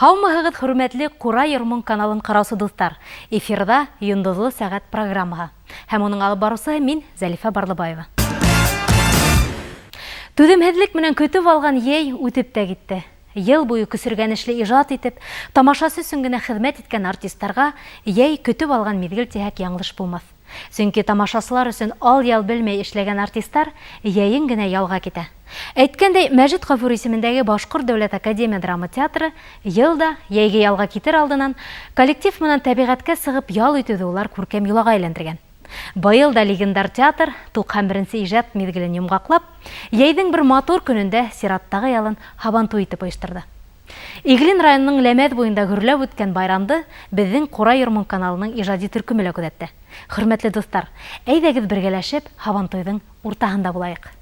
Һаумыһығыҙ, хөрмәтле Ҡурай йыр-моң каналын ҡараусы дуҫтар! Эфирҙа Йондоҙло сәғәт программаһы. Һәм уның алып барыусыһы мин, Зәлифә Барлыбаева. Түҙемһеҙлек менән көтөп алған йәй үтеп тә китте. Йыл буйы көсөргәнешле ижад итеп, тамашасы өсөн генә хеҙмәт иткән артисттарға йәй көтөп алған миҙгел тиһәк яңылыш булмаҫ. Сөнки тамашасылар өсөн ал-ял белмәй эшләгән артистлар йәен генә ялга китә. Әйткәндәй, Мәжит Гафури исемендәге Башкорт дәүләт академия драма театры ел да, йәйге ялга китер алдынан, коллектив менән тәбигатькә сыгып ял итүҙе улар күркәм йолага әйләндергән. Быел да легендар театр, 91 нче иҗат мизгелен йомгаклап, йәйҙең бер матур көнөндә сираттагы ялын Һабантуй итеп оештырҙы. Иглин районының Ләмәҙ буйында гөрләп үткән байрамды беҙҙең Ҡурай йыр-моң каналының ижади төркөмө лә күҙәтте. Хөрмәтле дуҫтар, әйҙәгеҙ бергәләшеп Һабантуйҙың уртаһында булайыҡ.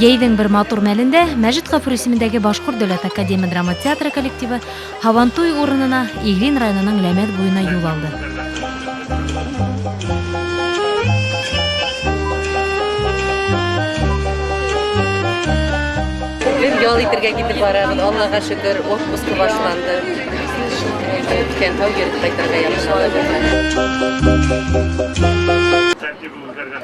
Йәйҙең бер матур мәлендә Мәжит Ғафури исемендәге Башҡорт дәүләт академия драма театры коллективы Һабантуй урынына Иглин районының Ләмәҙ буйына юл алды. Беҙ ял итергә китеп барабыҙ, Аллаға шөкөр, отпуск башланды. Үткән тау йөрөп ҡайтырға яҡшы. Тәртибе үҙгәргән.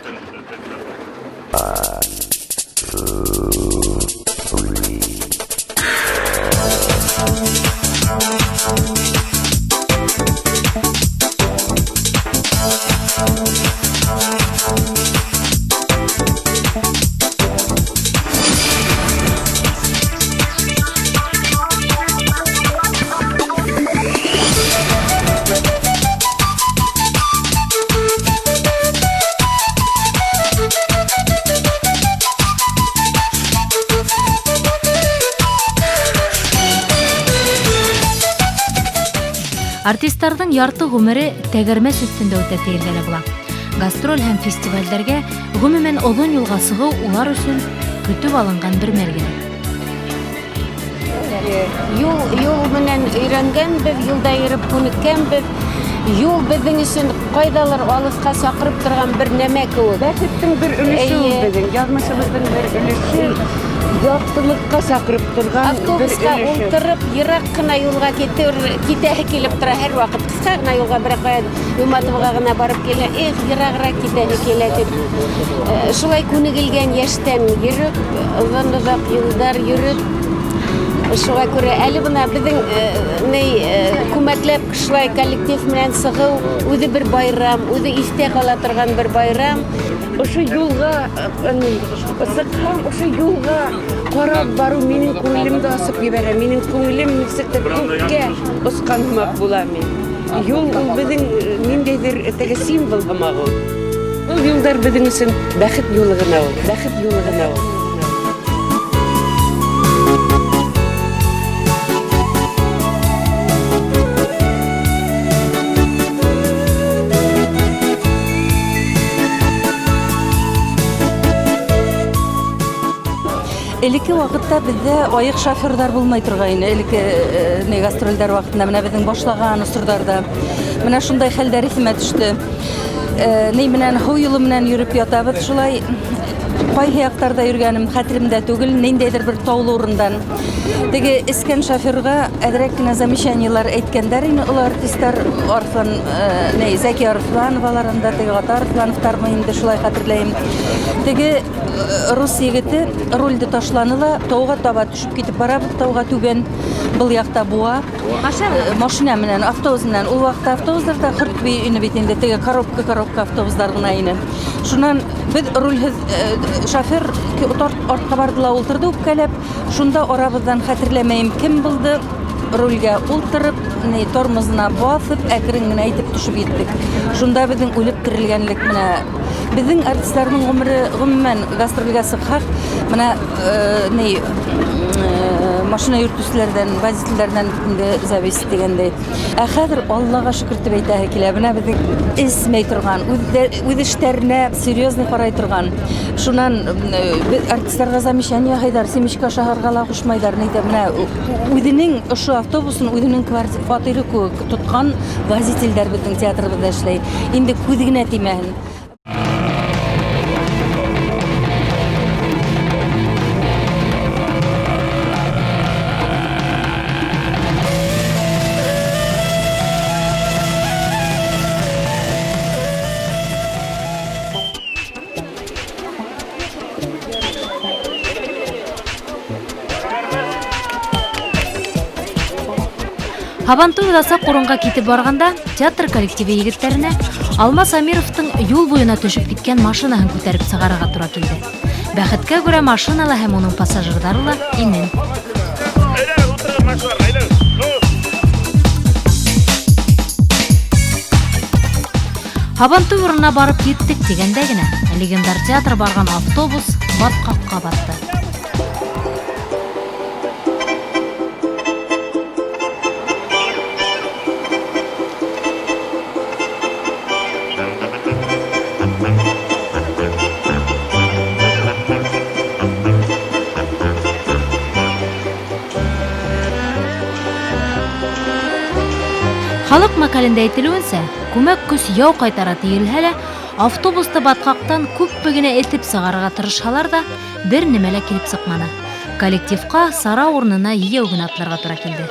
Артисттарҙың ярты ғүмере тәгәрмәс өҫтөндә үтә тиергә лә була. Гастроль һәм фестивалдәргә, ғөмүмән, оҙон юлға сығыу улар өсөн көтөп алынған бер мәл генә. Юл, юл менән өйрәнгәнбеҙ, юлда йөрөп күнеккәнбеҙ. Юл беҙҙең өсөн ҡайҙалыр алыҫҡа саҡырып торған бер нәмә кеүек. Бәхеттең бер өлөшө ул беҙҙең, яҙмышыбыҙҙың бер өлөшө, яҡтылыҡҡа саҡырып торған бер Автобусҡа өлөшө. ултырып, йыраҡ ҡына юлға китер, китәһе килеп тора һәр ваҡыт. Ҡыҫҡа ғына юлға берәр ҡая Юматовға ғына барып килә, эх, йырағыраҡ китәһе килә тип. Шулай күнегелгән йәштән йөрөп, оҙон-оҙаҡ юлдар йөрөп, шуға күрә әле бына беҙҙең ни күмәкләп шулай коллектив менән сығыу үҙе бер байрам, үҙе иҫтә ҡала торған бер байрам. Ошо юлға сыҡһаң, ошо юлға ҡарап барыу минең күңелемде асып ебәрә. Минең күңелем нисектер күккә осҡан һымаҡ була мин. Юл ул беҙҙең ниндәйҙер теге символ һымаҡ ул. Был юлдар беҙҙең өсөн бәхет юлы ғына ул, бәхет юлы ғына ул. Элекке ваҡытта беҙҙә айыҡ шоферҙар булмай торғайны. Элекке гастролдәр ваҡытында менә беҙҙең башлаған осорҙарда менә шундай хәлдәр иҫемә төштө. Ни менән һыу юлы менән йөрөп ятабыҙ шулай. Ҡайһы яҡтарҙа йөрөгәнем хәтеремдә түгел, ниндәйҙер бер таулы урындан. Теге эскән шоферға әҙерәк кенә замечаниелар әйткәндәр ине ул артисттар, Арыҫлан, ни, Зәки Арыҫлановалар анда, теге Ата Арыҫлановтармы инде шулай хәтерләйем. Теге рус егете рульде ташланы ла тауға таба төшөп китеп барабыҙ, тауға түбән, был яҡта буа. Машина менән, автобус менән. Ул ваҡытта автобустар ҙа хөрт бей ине бит инде, теге коробка-коробка автобустар ғына ине. Шунан беҙ рульһеҙ, шофер артҡа барҙы ла ултырҙы үпкәләп. Шунда арабыҙҙан хәтерләмәйем кем булды. рульгә ултырып, ни тормозына баҫып, әкрен генә итеп төшөп еттек. Шунда беҙҙең үлеп терелгәнлек менә беҙҙең артистларның ғүмере ғөмүмән гастролгә сыҡһаҡ, менә ни машина йөрөтөүселәрҙән, водительдәрҙән инде зависит тигәндәй. Ә хәҙер Аллаға шөкөр тип әйтәһе килә. Менә беҙҙең эсмәй торған, үҙ эштәренә серьезный ҡарай торған. Шунан беҙ артистларға замечание яһайҙар, семечка ашарға ла ҡушмайҙар. Ни менә үҙенең ошо автобусын үҙенең фатиры кеүек тотҡан водительдәр беҙҙең театрыбыҙҙа эшләй. Инде күҙ генә тимәһен. Һабантуй уҙасаҡ урынға китеп барғанда театр коллективы егеттәренә Алмаз Амировтың юл буйына төшөп киткән машинаһын күтәреп сығарырға тура килде. Бәхеткә күрә машинала һәм уның пассажирҙары ла имен. Һабантуй урынына барып еттек тигәндә генә легендар театр барған автобус батҡаҡҡа батты. Халыҡ мәҡәлендә әйтелеүенсә, күмәк көс яу ҡайтара тейелһә лә, автобусты батҡаҡтан күпме генә этеп сығарырға тырышһалар ҙа, бер нәмә лә килеп сыҡманы. Коллективҡа сара урынына йәйәү генә атларға тура килде.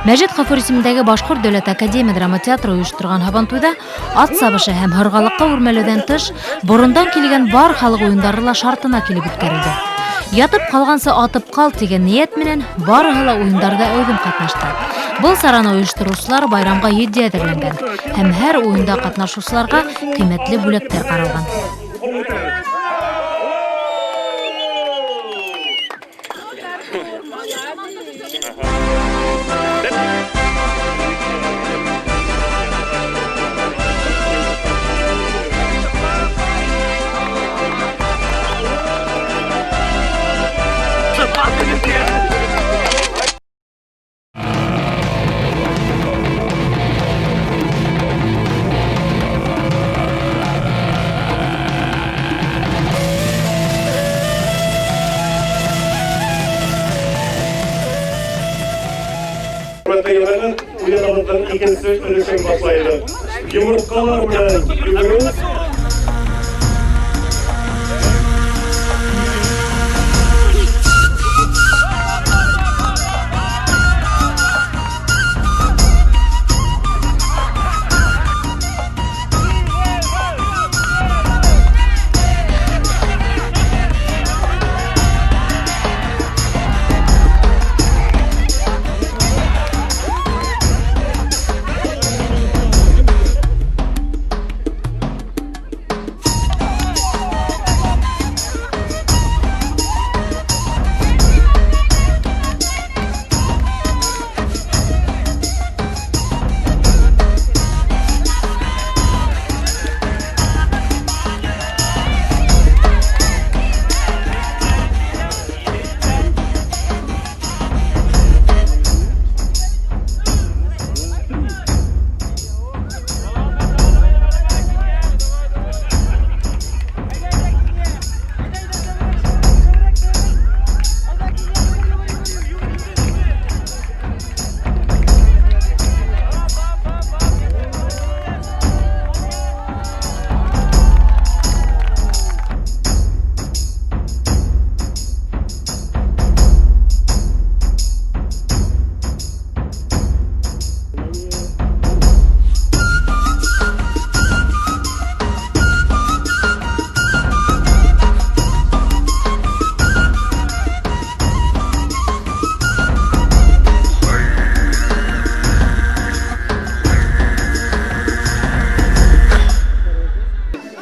Мәжит Ғафури исемендәге Башҡорт дәүләт академия драма театры ойошторған һабантуйҙа ат сабышы һәм һырғалаҡҡа үрмәләүҙән тыш, борондан килгән бар халыҡ уйындары ла шартына килеп үткәрелде. Ятып ҡалғансы атып ҡал тигән ниәт менән барыһы ла уйындарҙа әүҙем ҡатнашты. Был сараны ойоштороусылар байрамға етди әҙерләнгән һәм һәр уйында ҡатнашыусыларға ҡиммәтле бүләктәр ҡаралған. Икенсе өлөшөн башлайбыҙ. Йомортҡалар менән йүгереү.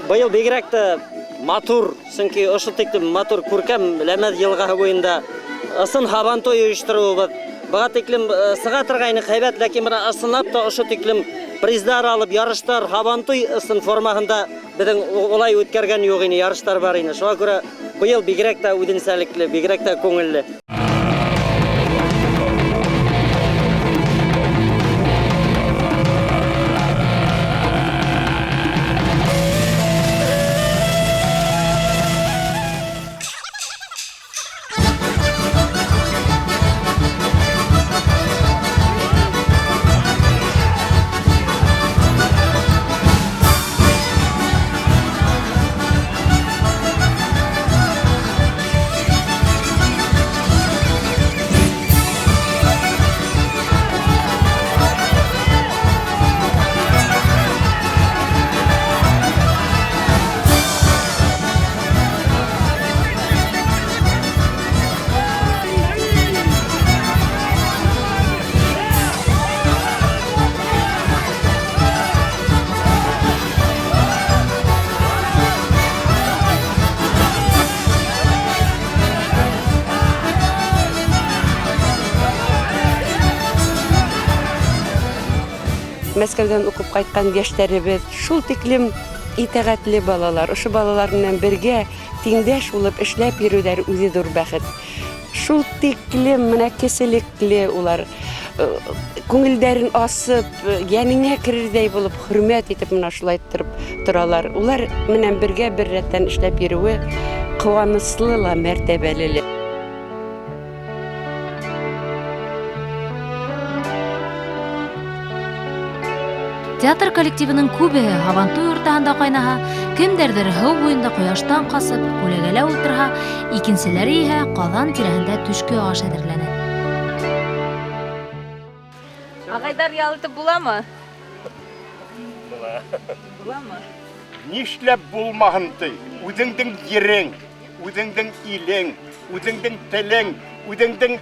Быйыл бигерәк тә матур, сөнки ошо тиклем матур күркәм Ләмәҙ йылғаһы буйында ысын һабантуй ойоштороуыбыҙ. Быға тиклем сыға торғайны һәйбәт, ләкин бына ысынлап та ошо тиклем приздар алып ярыштар һабантуй ысын формаһында беҙҙең улай үткәргән юҡ ине, ярыштар бар ине. Шуға күрә быйыл бигерәк тә үҙенсәлекле, бигерәк тә күңелле. Мәскәүҙән уҡып ҡайтҡан йәштәребеҙ шул тиклем итәғәтле балалар, ошо балалар менән бергә тиңдәш булып эшләп йөрөүҙәре үҙе ҙур бәхет. Шул тиклем менә кеселекле улар, күңелдәрен асып, йәнеңә керерҙәй булып, хөрмәт итеп менә шулай иттереп торалар. Улар менән бергә бер рәттән эшләп йөрөүе ҡыуаныслы ла, мәртәбәле лә. Театр коллективының күбеһе һабантуй уртаһында ҡайнаһа, кемдәрҙер һыу буйында ҡояштан ҡасып, күләгәлә ултырһа, икенселәре иһә ҡаҙан тирәһендә төшкө аш әҙерләне. Айдар ял итеп буламы? Була. Буламы? Нишләп булмаһын ти? Үҙеңдең ерең, үҙеңдең илең, үҙеңдең телең, үҙеңдең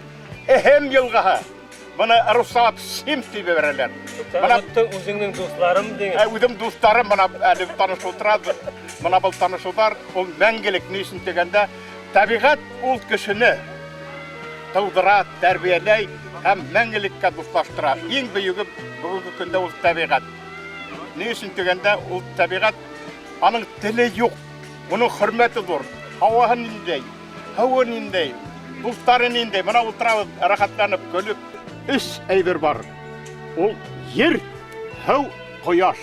Эһем йылғаһы. Быны руслап сим тип ебәрәләр. Бына үҙеңдең дуҫларым тигән. Ә, үҙем дуҫтарым бына әле танышыу тора. Бына был танышыуҙар ул мәңгелек, ни өсөн тигәндә, тәбиғәт ул кешене тыуҙыра, тәрбиәләй һәм мәңгелеккә дуҫлаштыра. Иң бөйөгө бөгөнгө көндә ул тәбиғәт. Ни өсөн тигәндә, ул тәбиғәт, аның теле юҡ, уның хөрмәте ҙур. Һауаһы ниндәй, һыуы ниндәй, дуҫтары ниндәй. Бына ултырабыҙ рәхәтләнеп, көлөп. Өс әйбер бар. Ул ер, һыу, ҡояш.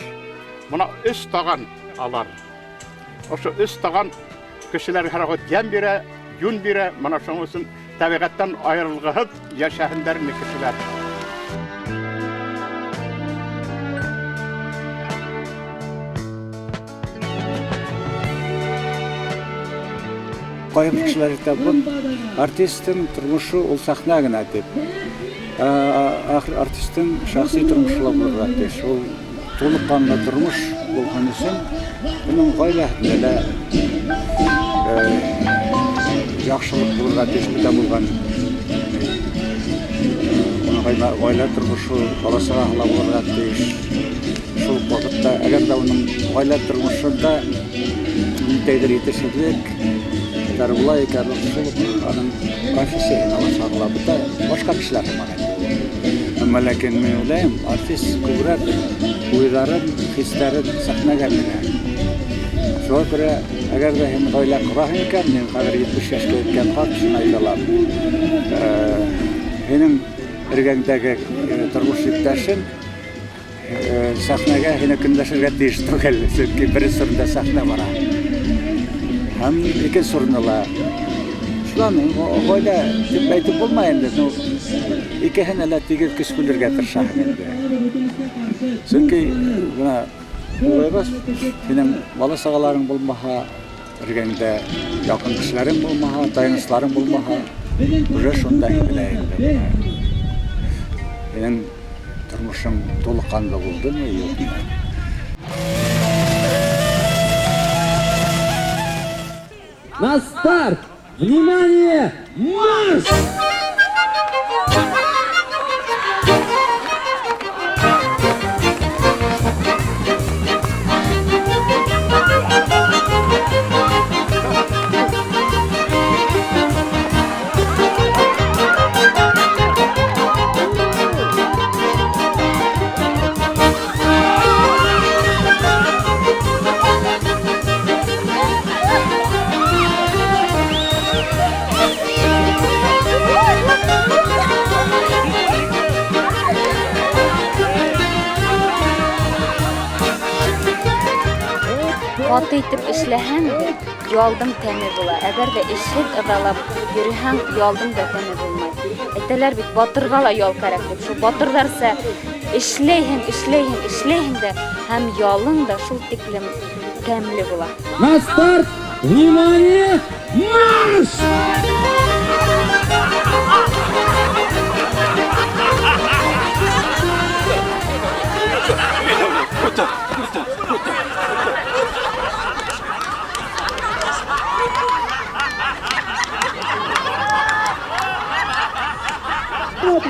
Бына өс таған алар. Ошо өс таған кешеләр һәр ваҡыт йәм бирә, йүн бирә. Бына шуның өсөн тәбиғәттән айырылғыһыҙ йәшәһендәр инде кешеләр. Ҡайһы кешеләр әйтә, был артистың тормошо ул сәхнә генә тип. Ахыр артистың шәхси тормошо ла булырға тейеш. Ул тулы ҡанлы тормош булһын өсөн уның ғаиләһендә лә яҡшылыҡ булырға тейеш бөтә булған. Уның ғаилә тормошо бала-сағаһы ла булырға тейеш. Шул уҡ ваҡытта, әгәр ҙә уның ғаилә тормошонда ниндәйҙер етешһеҙлек була икән, шул уҡ аның профессияһына ла сағыла, бөтә башҡа кешеләр һымаҡ инде. Әммә ләкин мин уйлайым, артист күберәк уйҙарын, хистәрен сәхнәгә менә. Шуға күрә, әгәр ҙә һин ғаилә ҡораһың икән, мин хәҙер 70 йәшкә еткән ҡарт шуны әйтә алам. Һинең эргәңдәге тормош иптәшең сәхнәгә һине көнләшергә тейеш түгел, сөнки беренсе урында сәхнә бара. Һәм икенсе урында ла. Шунан ғаилә тип әйтеп булмай инде, ну, икеһенә лә тигеҙ көс бүлергә тырышаһың инде. Сөнки бына уйлайбыҙ, һинең бала-сағаларың булмаһа, эргәңдә яҡын кешеләрең булмаһа, таянысларың булмаһа, уже шунда һиҙелә инде. Һинең тормошоң тулы ҡанлы булдымы, юҡмы? На старт! Внимание! Марш! Ҡаты итеп эшләһәң дә, ялдың тәме була. Әгәр ҙә эшһеҙ ыҙалап йөрөһәң, ялдың да тәме булмай. Әйтәләр бит, батырға ла ял кәрәк тип. Шул батырҙарса эшләйһең, эшләйһең, эшләйһең дә, һәм ялың да шул тиклем тәмле була. На старт! Внимание! Марш!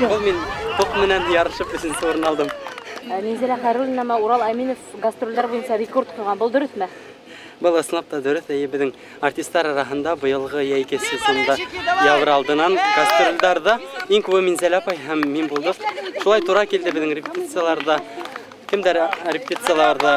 Был мин тоҡ менән ярышып өсөнсө урын алдым. Минзәлә Хәйруллина менән Урал Әминов гастролдәр буйынса рекорд ҡуйған. Был дөрөҫмө? Был ысынлап та дөрөҫ. Эйе, беҙҙең артисттар араһында быйылғы йәйге сезонда ябыр алдынан гастролдәрҙә иң күбе Минзәлә апай һәм мин булдыҡ. Шулай тура килде беҙҙең репетицияларҙа. Кемдәр репетицияларҙа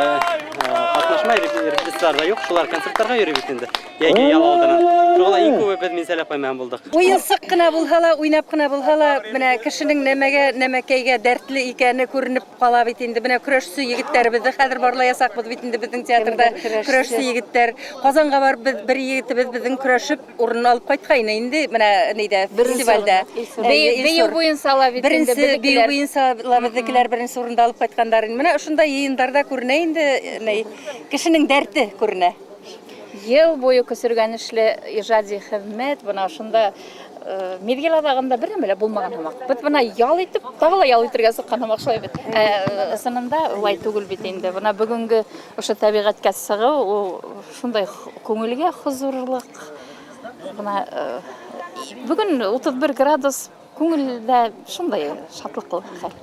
ҡатнашмай, репетицияларҙа юҡ, шулар концерттарға йөрөй бит инде. Йәйге ял алдынан. Шуға ла иң күбе беҙ Минзәлә апай менән булдыҡ. Уйынсыҡ ҡына булһа ла, уйнап ҡына булһа ла, бына кешенең нәмәгә, нәмәкәйгә дәртле икәне күренеп ҡала бит инде. Бына көрәшсе егеттәребеҙҙе хәҙер барлаясаҡбыҙ бит инде беҙҙең театрҙа. Көрәшсе егеттәр. Ҡазанға барып беҙ бер егетебеҙ беҙҙең көрәшеп урын алып ҡайтҡайны инде, бына нейҙә, фестивалдә. Бейеү буйынса ла бит инде Беренсе беҙҙекеләр. бейеү буйынса ла беҙҙекеләр беренсе урынды алып ҡайтҡандар инде. Бына ошондай йыйындарҙа күренә инде, ней, кешенең дәрте күренә. Йыл буйы көсөргәнешле ижади хеҙмәт, бына ошонда Миҙгел аҙағында бер нәмә лә булмаған һымаҡ. Беҙ бына ял итеп, тағы ла ял итергә сыҡҡан һымаҡ, шулай бит. Ысынында улай түгел бит инде. Бына бөгөнгө ошо тәбиғәткә сығыу, ул шундай күңелгә хозурлыҡ. Бына бөгөн 31 градус, күңелдә шундай шатлыҡлы хәл.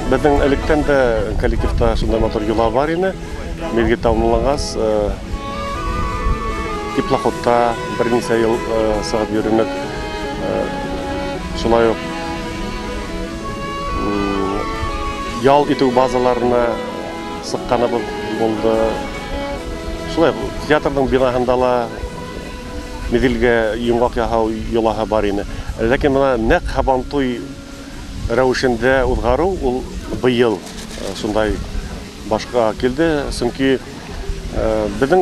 Беҙҙең электән дә коллективта шундай матур йола бар ине. Миҙгел тамамланғас, теплоходта бер нисә йыл сығып йөрөнөк. Шулай уҡ ял итеү базаларына сыҡҡаныбыҙ булды. Шулай уҡ театрҙың бинаһында ла миҙгелгә йомғаҡ яһау йолаһы бар ине. Ләкин бына нәҡ һабантуй рәүешендә уҙғарыу ул быйыл шундай башҡа килде, сөнки беҙҙең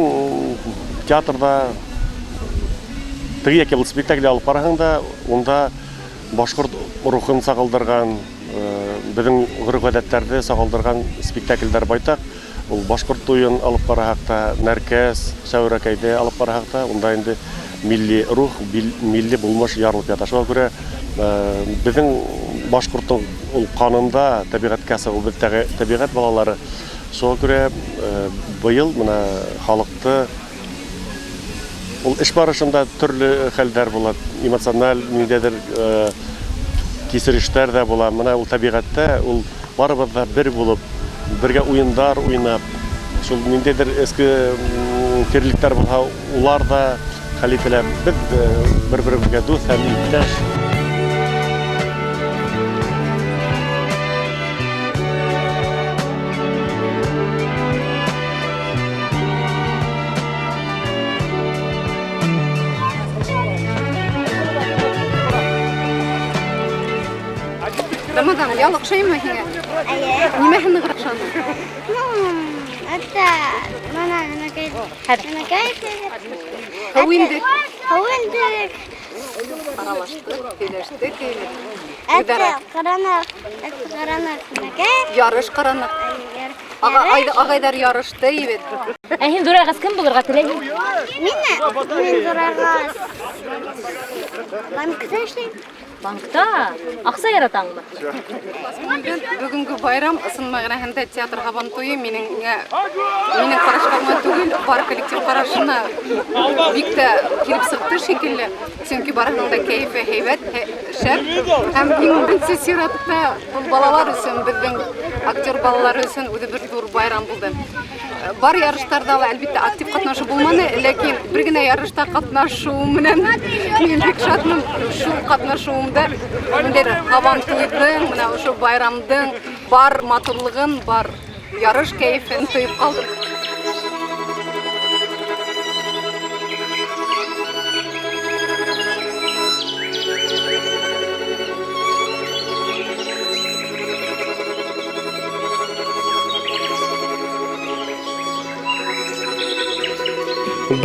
театрҙа теге йәки был спектакль алып бараһың да, унда башҡорт рухын сағылдырған, беҙҙең ғөрөф-ғәҙәттәрҙе сағылдырған спектаклдәр байтаҡ. Ул башҡорт туйын алып бараһаҡ та, Нәркәс, Шәүрәкәйҙе алып бараһаҡ та, унда инде милли рух, милли булмыш ярылып ята. Шуға күрә беҙҙең башҡорттоң ул ҡанында тәбиғәткә сығыу, беҙ тәбиғәт балалары. Шуға күрә быйыл бына халыҡты ул эш барышында төрлө хәлдәр була, эмоциональ ниндәйҙер кисерештәр ҙә була. Бына ул тәбиғәттә ул барыбыҙ ҙа бер булып, бергә уйындар уйнап, шул ниндәйҙер эске кирелектәр булһа, улар ҙа хәл ителә. Беҙ бер-беребеҙгә дуҫ һәм иптәш. Рамаҙан, ял оҡшаймы һиңә? Эйе. Нимәһе нығыраҡ оҡшаны? Хатта мына нәмәкәй. Нәмәкәй. Һыу индек. Һыу индек. Аралаштыҡ, һөйләштек. Әтте ҡараныҡ, әтте ҡараныҡ нәмәкәй. Ярыш ҡараныҡ. Ағайҙар ярышты бит. Ә һин ҙурайғас кем булырға теләйһең? Минме? Мин ҙурайғас банкта эшләйем. Банкта? Аҡса яратаңмы? Бөгөнгө байрам ысын мәғәнәһендә театр һабантуйы минең ҡарашҡа ғына түгел, бар коллектив ҡарашына бик тә килеп сыҡты шикелле. Сөнки барыһының да кәйефе һәйбәт, шәп. Һәм иң беренсе сиратта был балалар өсөн, беҙҙең актер балалары өсөн үҙе бер ҙур байрам булды. Бар ярыштарҙа ла әлбиттә актив ҡатнашыу булманы, ләкин бер генә ярышта ҡатнашыу менән мин бик шатмын. Шул ҡатнашыуымда ниндәйҙер һабантуйҙың, бына ошо байрамдың бар матурлығын, бар ярыш кәйефен тойоп ҡалдым.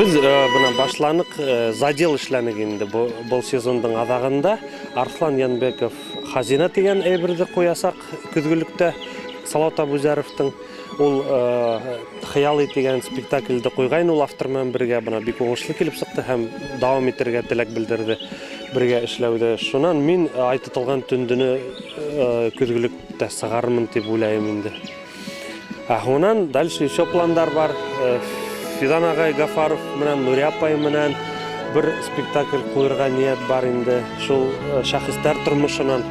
Беҙ бына башланыҡ, задел эшләнек инде был сезондың аҙағында. Арыҫлан Йәнбәков Хазина тигән әйберҙе ҡуясаҡ көҙгөлөктә. Салауат Әбүзәровтың ул Хыялый тигән спектаклде ҡуйғайны, ул автор менән бергә бына бик уңышлы килеп сыҡты һәм дауам итергә теләк белдерҙе. бергә эшләүҙе. Шунан мин Ай тотолған төндөне көҙгөлөктә сығармын тип уйлайым инде. Ә һуңынан дальше еще пландар бар. Фидан ағай Гафаров менән Нурия апай менән бер спектакль ҡуйырға ниәт бар инде. Шул шәхестәр тормошонан.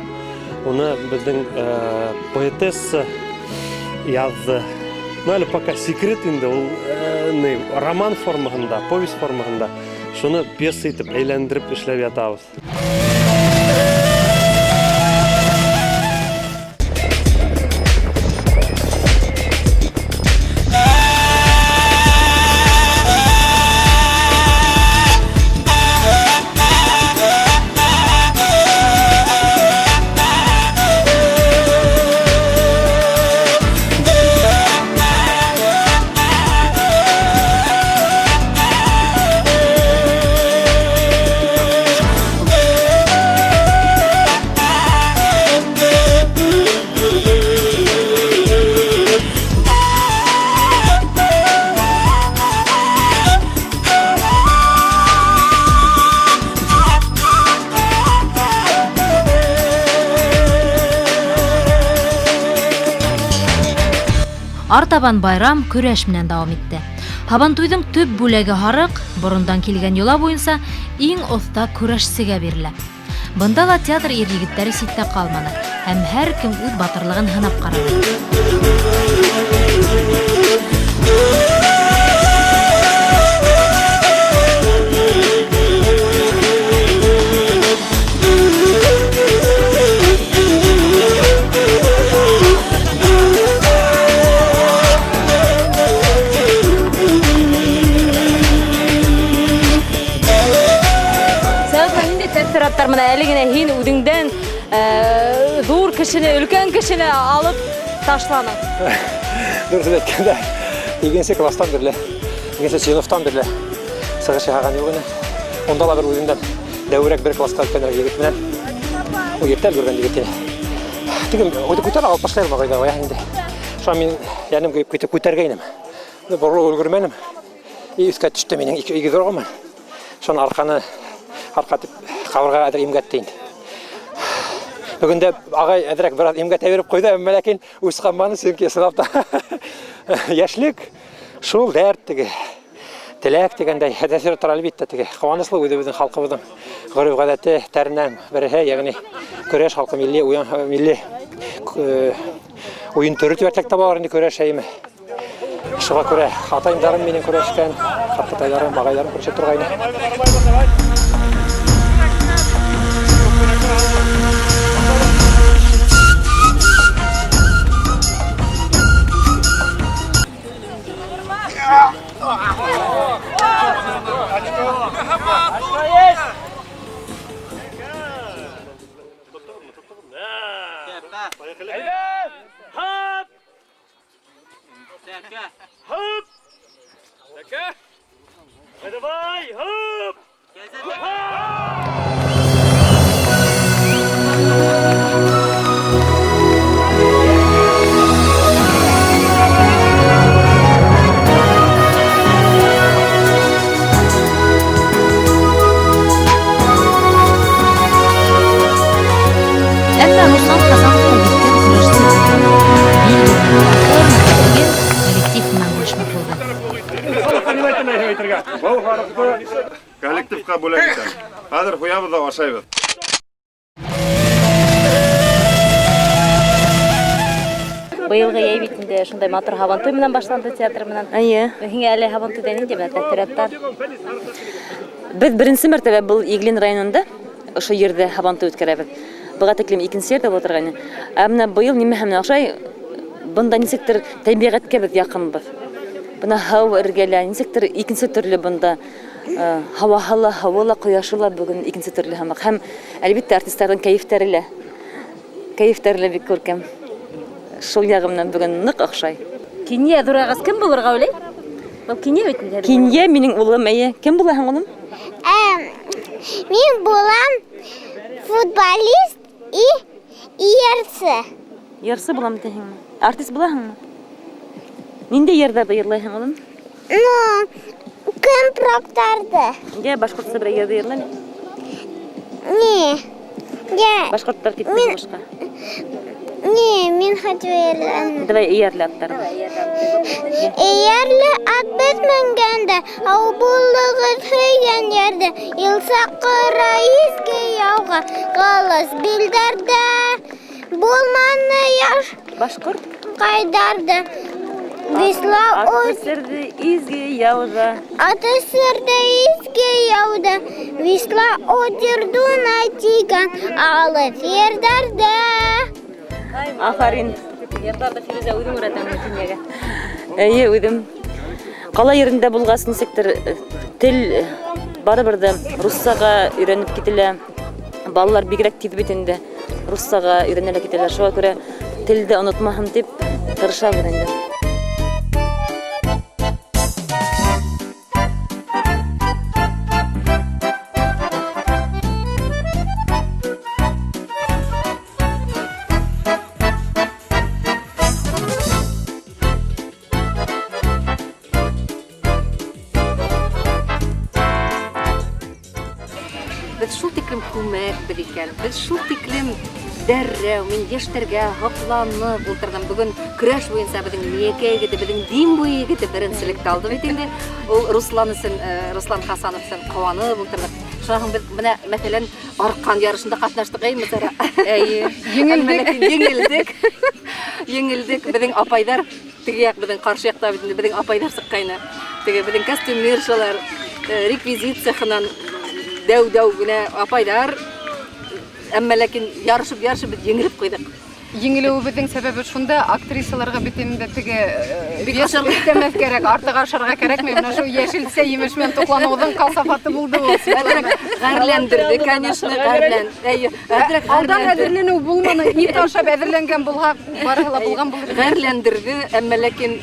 Уны беҙҙең поэтесса яҙҙы. Ну, әле пока секрет инде, ул роман формаһында, повесть формаһында. Шуны пьеса итеп әйләндереп эшләп ятабыҙ. Артабан байрам көрәш менән дауам итте. Һабантуйҙың төп бүләге һарыҡ, борондан килгән йола буйынса иң оҫта көрәшсегә бирелә. Бында ла театр ир-егеттәре ситтә ҡалманы һәм һәр кем үҙ батырлығын һынап ҡараны. Менә әле генә һин үҙеңдән ҙур кешене, өлкән кешене алып ташланың. Дөрөҫөн әйткәндә, икенсе класстан бирле, икенсе сыйныфтан бирле сығыш яһаған юҡ ине. Унда ла бер үҙемдән дәүерәк бер класска өлкәнерәк егет менән. Ул иртә өлгөргән егет ине. Теге үҙе күтәрә алып ташлай алмағайҙы ла инде. Шуға мин йәнем көйөп китеп күтәргәйнем. Боролоп өлгөрмәнем. И өҫкә төштө минең ике игеҙ урғым. Шуны арҡаны арҡа тип ҡабырға әҙер имгәтте инде. Бөгөн дә ағай әҙерәк бер аҙ имгәтә биреп ҡуйҙы, әммә ләкин үс ҡанманы, сөнки ысынлап та йәшлек шул дәрт теге, теләк тигәндәй тәьҫир тора әлбиттә теге. Ҡыуаныслы үҙебеҙҙең халҡыбыҙҙың ғөрөф-ғәҙәте тәренән береһе, йәғни көрәш халҡы милли уйын, милли уйын төрө тип әйтһәк тә бар инде көрәш әйме. Шуға күрә атайымдарым минең көрәшкән, ҡартатайҙарым, ағайҙарым көрәшә торғайны. Әммә Руслан Хасановҡа еткән көрәшсе коллектив менән бүлешмәк булды. Коллективҡа бүләк итәм. Хәҙер ҡуябыҙ ҙа ашайбыҙ. Быйылғы йәй бит инде шундай матур һабантуй менән башланды театр менән. Эйе. Һиңә әле һабантуйҙа ниндәй менән тәьҫораттар? Беҙ беренсе мәртәбә был Иглин районында ошо ерҙә һабантуй үткәрәбеҙ. Быға тиклем икенсе ерҙә була торғайны. Ә менә быйыл нимә менән оҡшай? Бында нисектер тәбиғәткә беҙ яҡынбыҙ. Бына һыу эргәлә, нисектер икенсе төрлө бында һауаһы ла, һыуы ла, ҡояшы ла бөгөн икенсе төрлө һымаҡ. Һәм әлбиттә артистарҙың кәйефтәре лә, кәйефтәре лә бик күркәм. Шул яғы менән бөгөн ныҡ оҡшай. Кинйә ҙурайғас кем булырға уйлай? Был Кинйә бит инде. Кинйә минең улым, эйе. Кем булаһың, улым? Мин булам футболист и йырсы. Йырсы булам тиһеңме? Артист булаһыңмы? Ниндәй йырҙарҙы йырлайһың, улым? Ну, кем проктарҙы. Йә, башҡортса берәй йырҙы йырла әле. Не. Я. Башҡорттар китте һуғышҡа. Не, мин хочу эйәрле. Давай эйәрле аттар. Эйәрле ат беҙ менгәндә, һау булығыҙ һөйгән йәрҙә, ил саҡыра изге яуға, ҡылыс билдәрҙә. Булманы яш башҡорт ҡайҙарҙа. Висла Ат үҫтерҙе изге яуҙа. Ат үҫтерҙе изге яуҙа. Висла Одер Дунай тигән алыҫ ерҙәрҙә. Афарин. Йырҙарҙы Фирүзә үҙең өйрәтәме Кинйәгә? Эйе, үҙем. Ҡала ерендә булғас, нисектер тел барыбер ҙә руссаға өйрәнеп кителә. Балалар бигерәк тиҙ бит инде. Руссаға өйрәнә лә китәләр. Шуға күрә телде онотмаһын тип тырышабыҙ инде. Беҙ шул тиклем күмәкбеҙ икән, беҙ шул тиклем дәррәү, мин йәштәргә һоҡланып ултырҙым. Бөгөн көрәш буйынса беҙҙең Миәкә егете, беҙҙең Дим буйы егете беренселекте алды бит инде. Ул Руслан өсөн, Руслан Хасанов өсөн ҡыуанып ултырҙыҡ. Шунан һуң беҙ бына, мәҫәлән, арҡан ярышында ҡатнаштыҡ, әйме, Сара? Әйе. Еңелдек. Еңелдек. Еңелдек. Беҙҙең апайҙар, теге яҡ, беҙҙең ҡаршы яҡта бит инде беҙҙең апайҙар сыҡҡайны. Теге беҙҙең костюмершалар, реквизит цехынан дәү-дәү генә апайҙар. Әммә ләкин ярышып-ярышып беҙ еңелеп ҡуйҙыҡ. Еңелеүебеҙҙең сәбәбе шунда, актрисаларға бит инде теге Бик вес ашарға. өҫтәмәҫ кәрәк, артыҡ ашарға кәрәкмәй. Бына шул йәшелсә емеш менән туҡланыуҙың ҡалсафаты булды ул. Әҙерәк ғәрләндерҙе, конечно, ғәрлән. Әйе, әҙерәк Алдан ғәрләндерҙе. әҙерләнеү булманы, ит ашап әҙерләнгән булһа, барыһы ла булған булыр. Ғәрләндерҙе, әммә ләкин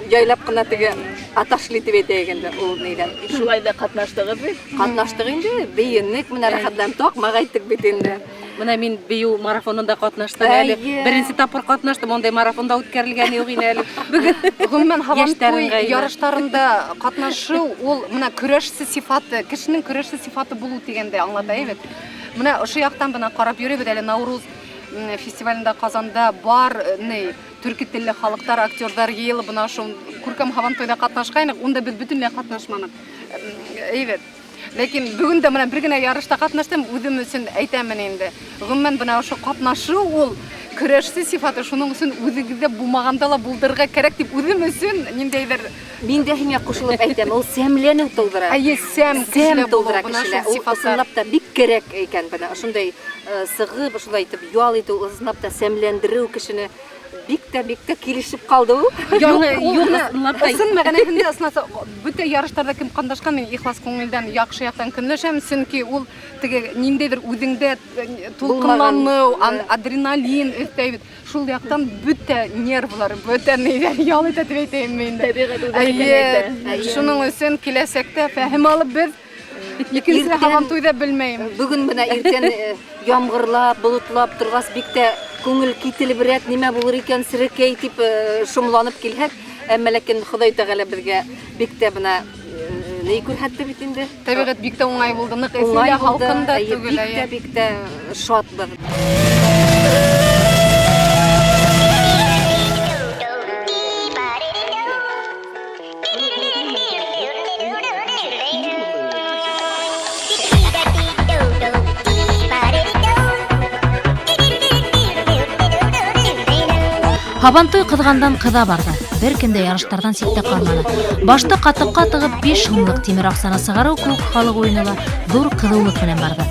яйлап ҡына теге аташли тип әйтәйек инде ул нейҙән. Шулай ҙа ҡатнаштығыҙ бит? Ҡатнаштыҡ инде, бейенек, менә рәхәтләнеп таҡмаҡ әйттек бит инде. Бына мин бейеү марафонында ҡатнаштым әле. Әйе. Беренсе тапҡыр ҡатнаштым, ундай марафонда үткәрелгән юҡ ине әле. Бөгөн Ғөмүмән, һабантуй йәштәр ыңғайына. ярыштарында ҡатнашыу ул бына көрәшсе сифаты, кешенең көрәшсе сифаты булыу тигәнде аңлата бит. Бына ошо яҡтан бына ҡарап йөрөйбөҙ әле Науруз фестивалендә Ҡазанда бар ни төрки телле халыҡтар, актерҙар йыйылып бына ошо күркәм һабантуйҙа ҡатнашҡайныҡ, унда беҙ бөтөнләй ҡатнашманыҡ. Әйбәт. Ләкин бөгөн дә бына бер генә ярышта ҡатнаштым, үҙем өсөн әйтәмен инде. Ғөмүмән, бына ошо ҡатнашыу ул көрәшсе сифаты, шуның өсөн үҙегеҙҙә булмағанда ла булдырырға кәрәк тип үҙем өсөн ниндәйҙер Мин дә һиңә ҡушылып әйтәм, ул сәмләнеү тыуҙыра. Әйе, сәм Сәм кешелә булыу, тыуҙыра бына кешелә. шул Ул сифаттар. ысынлап та бик кәрәк икән бына. Ошондай сығып, ошолай итеп ял итеү, ысынлап та сәмләндереү кешене бик тә, бик тә килешеп ҡалды ул. Юҡ, Юҡ, ул юҡ, бына ысынлап та. Ысын мәғәнәһендә, ысынлап та, бөтә ярыштарҙа кем ҡатнашҡан, мин ихлас күңелдән, яҡшы яҡтан көнләшәм, сөнки ул теге ниндәйҙер үҙеңдә тулҡынланыу, адреналин өҫтәй бит. Шул яҡтан бөтә нервлар, бөтә нейҙәр ял итә тип әйтәйем мин инде. Тәбиғәт үҙе Әйе, әйтә. шуның өсөн киләсәктә фәһем алып беҙ икенсе Иртән һабантуйҙа белмәйем. Бөгөн бына иртән ямғырлап, болотлап торғас бик тә күңел кителеберәк, нимә булыр икән, серекәй тип шомланып килһәк, әммә ләкин Хоҙай Тәғәлә беҙгә бик тә бына ни күрһәтте бит инде. Тәбиғәт бик тә уңай булды, ныҡ эҫе Уңай лә, булды, һалҡын да әйе, түгел, бик әйе. тә, бик тә шатбыҙ. Һабантуй ҡыҙғандан ҡыҙа барҙы. Бер кем дә ярыштарҙан ситтә ҡалманы. Башты ҡатыҡҡа тығып 5 һумлыҡ тимер аҡсаны сығарыу кеүек халыҡ уйыны ла ҙур ҡыҙыулыҡ менән барҙы.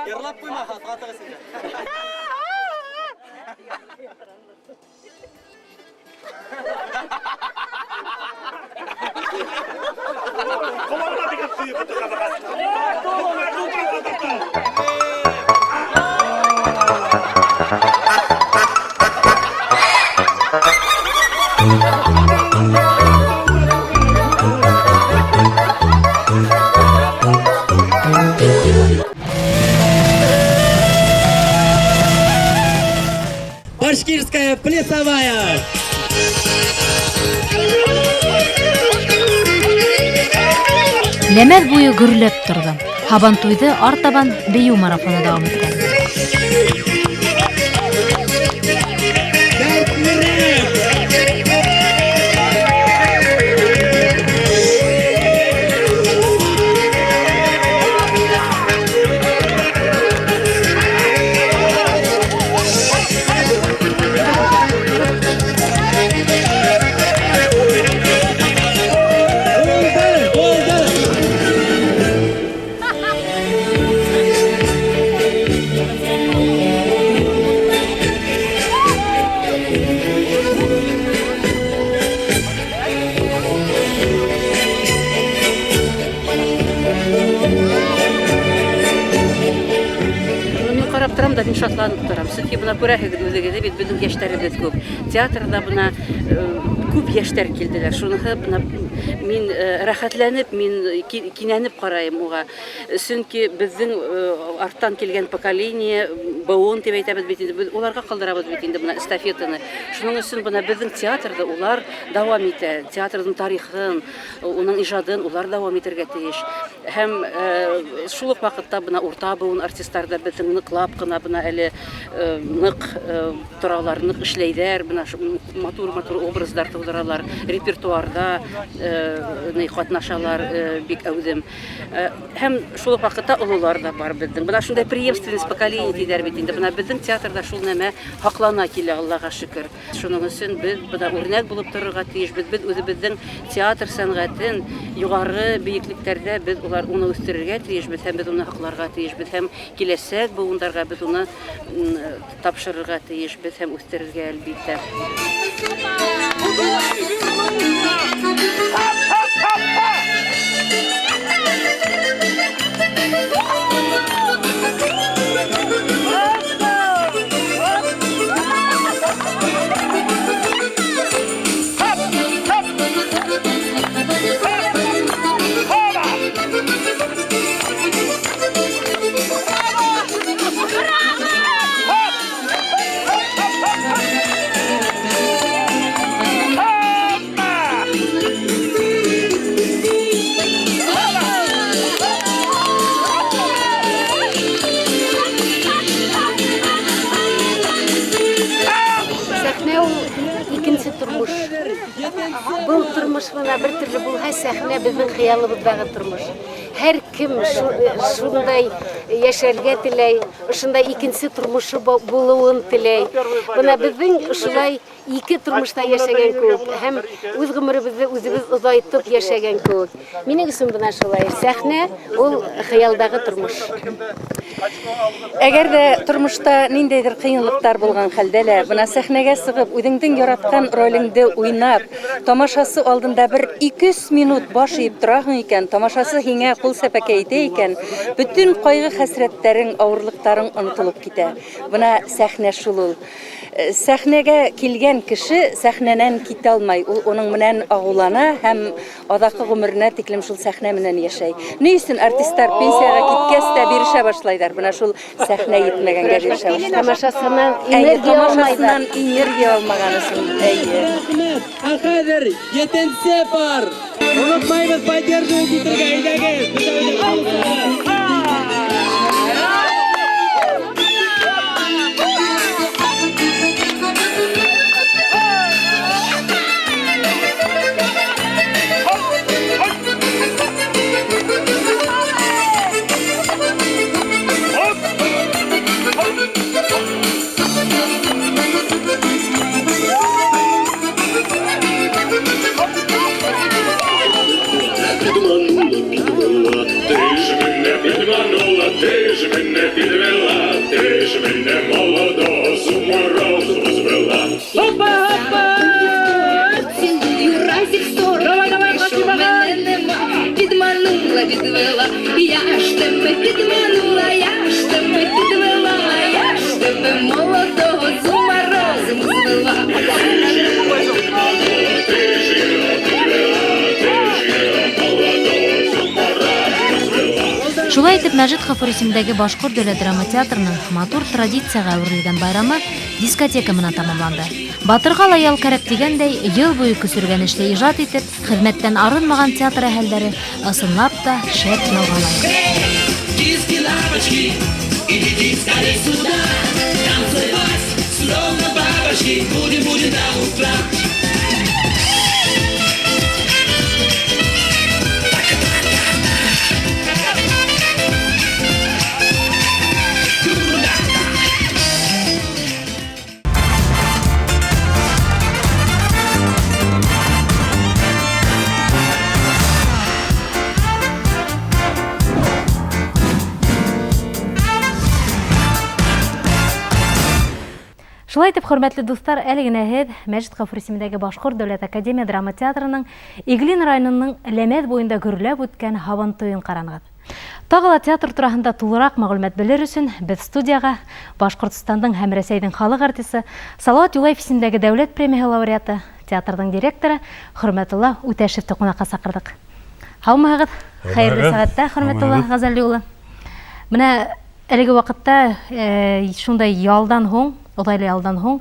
Йырлап ҡуймаһа, ҡатыҡ эсендә. Башкирская плясовая. Ләмәҙ буйы гөрләп торҙо. Һабантуйҙы артабан бейеү марафоны дауам иткән. Мин шатланып торам. Сөнки бына күрәһегеҙ үҙегеҙ бит, беҙҙең йәштәребеҙ күп. Театрҙа бына күп йәштәр килделәр. Шуныһы бына мин рәхәтләнеп, мин кинәнеп ҡарайым уға. Сөнки беҙҙең арттан килгән поколение, быуын тип әйтәбеҙ бит инде, беҙ уларға ҡалдырабыҙ бит инде бына эстафетаны. Шуның өсөн бына беҙҙең театрҙы улар дауам итә. Театрҙың тарихын, уның ижадын улар дауам итергә тейеш. Һәм шул уҡ ваҡытта бына урта быуын артистар да беҙҙең ныҡлап ҡына бына әле ныҡ торалар, ныҡ эшләйҙәр, бына матур-матур образдар тыуҙыралар, репертуарҙа ҡатнашалар бик әүҙем. Һәм шул уҡ ваҡытта ололар ҙа бар беҙҙең. Бына шундай преемственность поколений тиҙәр бит инде. Бына беҙҙең театрҙа шул нәмә һаҡлана килә, Аллаға шөкөр. Шуның өсөн беҙ бына үрнәк булып торорға тейешбеҙ. Беҙ үҙебеҙҙең театр сәнғәтен юғары бейеклектәрҙә беҙ улар уны үҫтерергә тейешбеҙ һәм беҙ уны һаҡларға тейешбеҙ һәм киләсәк быуындарға беҙ уны тапшырырға тейешбеҙ һәм үҫтерергә, әлбиттә. Был тормош бына бер төрлө булһа, сәхнә беҙҙең хыялыбыҙҙағы тормош. Һәр кем шундай йәшәргә теләй, ошондай икенсе тормошо булыуын теләй. Бына беҙҙең ошолай ике тормошта йәшәгән кеүек һәм үҙ ғүмеребеҙҙе үҙебеҙ оҙайтып йәшәгән кеүек. Минең өсөн бына шулай. Сәхнә ул хыялдағы тормош. Әгәр ҙә тормошта ниндәйҙер ҡыйынлыҡтар булған хәлдә лә, бына сәхнәгә сығып, үҙеңдең яратҡан ролеңде уйнап, тамашасы алдында бер 2-3 минут баш эйеп тораһың икән, тамашасы һиңә ҡул сәпәкә итә икән, бөтөн ҡайғы-хәсрәттәрең, ауырлыҡтарың онотолоп китә. Бына сәхнә шул ул. Сәхнәгә килгән кеше сәхнәнән китә алмай, ул уның менән ағыулана һәм аҙаҡҡы ғүмеренә тиклем шул сәхнә менән йәшәй. Ни өсөн артистар пенсияға киткәс тә бирешә башлайҙар? Бына шул сәхнә етмәгәнгә бирешә башлайҙар. Тамашасынан энергия алмайҙар. Энергия алмаған өсөн. Әйе. Рәхмәт. Ә хәҙер етенсе пар. Онотмайбыҙ поддерживать итергә, әйҙәгеҙ. Придуманула, підвела, підвела, я ж тебе підманула, я ж тебе підвела, я ж тебе молодого з ума розуму звела. Шулай итеп, Мәжит Ғафури исемендәге Башҡорт дәүләт драма театрының матур традицияға әүерелгән байрамы дискотека менән тамамланды. Батырға ла ял кәрәк тигәндәй, йыл буйы көсөргәнешле ижад итеп, хеҙмәттән арынмаған театр әһәлдәре ысынлап та шәп ялға лайыҡ. Диски, идите скорей сюда, танцевать, словно бабочки, будем, будем до утра. Шулай итеп, хөрмәтле дуҫтар, әле генә һеҙ Мәжит Ғафури исемендәге Башҡорт дәүләт академия драма театрының Иглин районының Ләмәҙ буйында гөрләп үткән һабантуйын ҡаранығыҙ. Тағы ла театр тураһында тулыраҡ мәғлүмәт белер өсөн беҙ студияға Башҡортостандың һәм Рәсәйҙең халыҡ артисы Салауат Юлаев исемендәге дәүләт премияһы лауреаты, театрҙың директоры Хөрмәтулла Үтәшевте ҡунаҡҡа саҡырҙыҡ. Һаумыһығыҙ, хәйерле сәғәттә, Хөрмәтулла Ғәзәли улы. Менә әлеге ваҡытта шундай ялдан һуң, оҙайлы ялдан һуң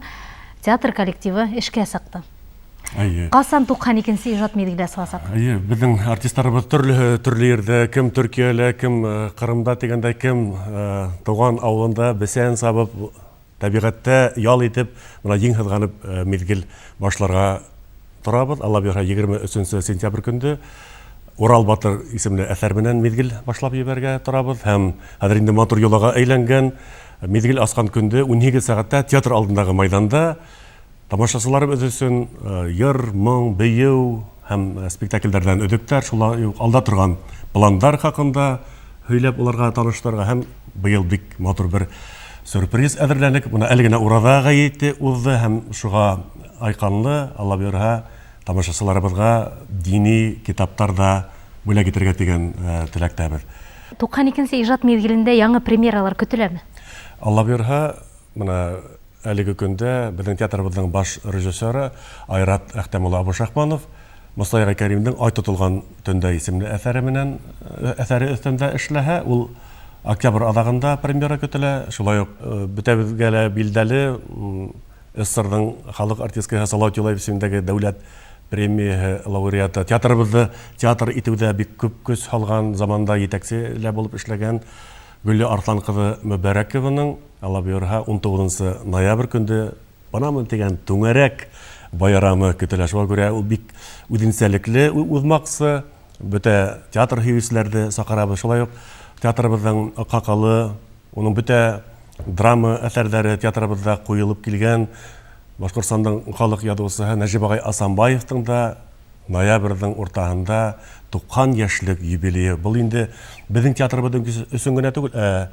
театр коллективы эшкә сыҡты. Әйе. Ҡасан 92-нсе ижад миҙгеле асыласаҡ? Әйе, беҙҙең артистарыбыҙ төрлөһө төрлө ерҙә, кем Төркиәлә, кем Ҡырымда тигәндәй, кем тыуған ауылында бесән сабып, тәбиғәттә ял итеп, бына ең һыҙғанып миҙгел башларға торабыҙ. Алла бойорһа, 23 сентябрь көндө Урал батыр исемле әҫәр менән миҙгел башлап ебәрергә торабыҙ һәм хәҙер инде матур йолаға әйләнгән миҙгел асҡан көндө 18 сәғәттә театр алдындағы майҙанда тамашасыларыбыҙ өсөн йыр, моң, бейеү һәм спектаклдәрҙән өҙөктәр, шулай уҡ алда торған пландар хаҡында һөйләп уларға таныштырырға һәм быйыл бик матур бер сюрприз әҙерләнек. Бына әле генә Ураҙа ғәйете уҙҙы һәм шуға айҡанлы, Алла бойорһа, тамашасыларыбыҙға дини китаптар да бүләк итергә тигән теләктәбеҙ. 92-нсе ижад миҙгелендә яңы премьералар көтөләме? Алла бойорһа, бына әлеге көндә беҙҙең театрыбыҙҙың баш режиссеры Айрат Әхтәм улы Абушахманов Мостай ағай Кәримдең Ай тотолған төндә исемле әҫәре менән әҫәре өҫтөндә эшләһә, ул октябрь аҙағында премьера көтөлә. Шулай уҡ бөтәбеҙгә лә билдәле СССРҙың халыҡ артисткаһы Салауат Юлаев исемендәге дәүләт премияһы лауреаты, театрыбыҙҙы театр итеүҙә бик күп көс һалған, заманда етәксе лә булып эшләгән Гөллө Арҫлан ҡыҙы Мөбәрәкованың Алла бойорһа 19 ноябрь көндө бынамын тигән түңәрәк байрамы көтөлә. Шуға күрә ул бик үҙенсәлекле уҙмаҡсы, бөтә театр һөйөүселәрҙе саҡырабыҙ. Шулай уҡ театрыбыҙҙың аҡһаҡалы, уның бөтә драма әҫәрҙәре театрыбыҙҙа ҡуйылып килгән Башҡортостандың халыҡ яҙыусыһы Нәжип ағай Асанбаевтың да ноябрҙең уртаһында 90 йәшлек юбилейы. Был инде беҙҙең театрыбыҙҙың өсөн генә түгел, ә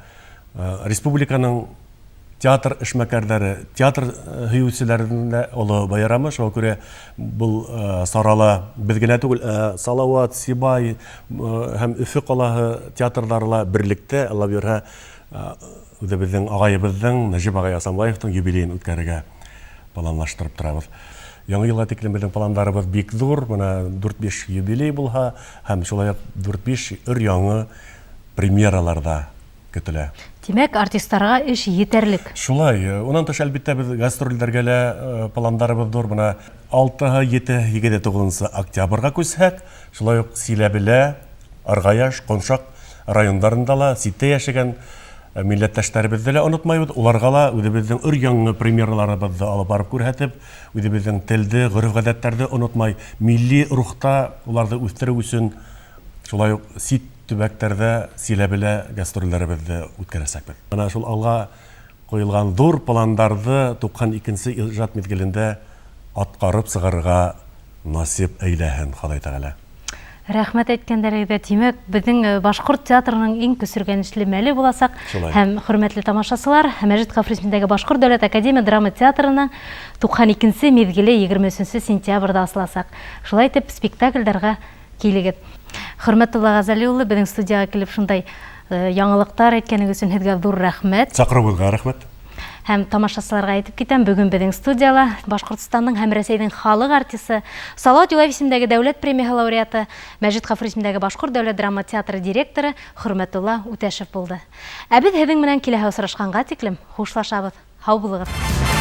республиканың театр эшмәкәрҙәре, театр һөйөүселәренең дә оло байрамы. Шуға күрә был сарала беҙ генә түгел, ә Салауат, Сибай һәм Өфө ҡалаһы театрҙары ла берлектә, Алла бойорһа, үҙебеҙҙең ағайыбыҙҙың Нәжип ағай Асанбаевтың юбилейын үткәрергә планлаштырып торабыҙ. Яңы йылға тиклем беҙҙең пландарыбыҙ бик ҙур. Бына 4-5 юбилей булһа, һәм шулай уҡ 4-5 өр-яңы премьералар да көтөлә. Тимәк, артистарға эш етерлек. Шулай. Унан тыш, әлбиттә, беҙ гастролдәргә лә пландарыбыҙ ҙур. Бына 6-һы, 7-һе, 8-е, 9-сы октябрға күсһәк, шулай уҡ Силәбелә, Арғаяш, Ҡоншаҡ райондарында ла ситтә йәшәгән милләттәштәребеҙҙе лә онотмайбыҙ. Уларға ла үҙебеҙҙең өр-яңы премьераларыбыҙҙы алып барып күрһәтеп, үҙебеҙҙең телде, ғөрөф-ғәҙәттәрҙе онотмай, милли рухта уларҙы үҫтереү өсөн шулай уҡ сит төбәктәрҙә Силәбелә гастролдәребеҙҙе үткәрәсәкбеҙ. Бына шул алға ҡуйылған ҙур пландарҙы 92-нсе ижад миҙгелендә атҡарып сығарырға насип әйләһен Хоҙай Тәғәлә. Рәхмәт әйткәндәрегеҙгә. Тимәк, беҙҙең Башҡорт театрының иң көсөргәнешле мәле буласаҡ. Шулай. Һәм хөрмәтле тамашасылар, Мәжит Ғафури исемендәге Башҡорт дәүләт академия драма театрының 92-нсе миҙгеле 23 сентябрҙә асыласаҡ. Шулай итеп, спектаклдәргә килегеҙ. Хөрмәтулла Ғәзәли улы, беҙҙең студияға килеп шундай яңылыҡтар әйткәнегеҙ өсөн һеҙгә ҙур рәхмәт. Саҡырыуығыҙға рәхмәт. Һәм тамашасыларға әйтеп китәм, бөгөн беҙҙең студияла Башҡортостандың һәм Рәсәйҙең халыҡ артисы, Салауат Юлаев исемендәге дәүләт премияһы лауреаты, Мәжит Ғафури исемендәге Башҡорт дәүләт драма театры директоры Хөрмәтулла Үтәшев булды. Ә беҙ һеҙҙең менән киләһе осрашҡанға тиклем хушлашабыҙ. Һау булығыҙ!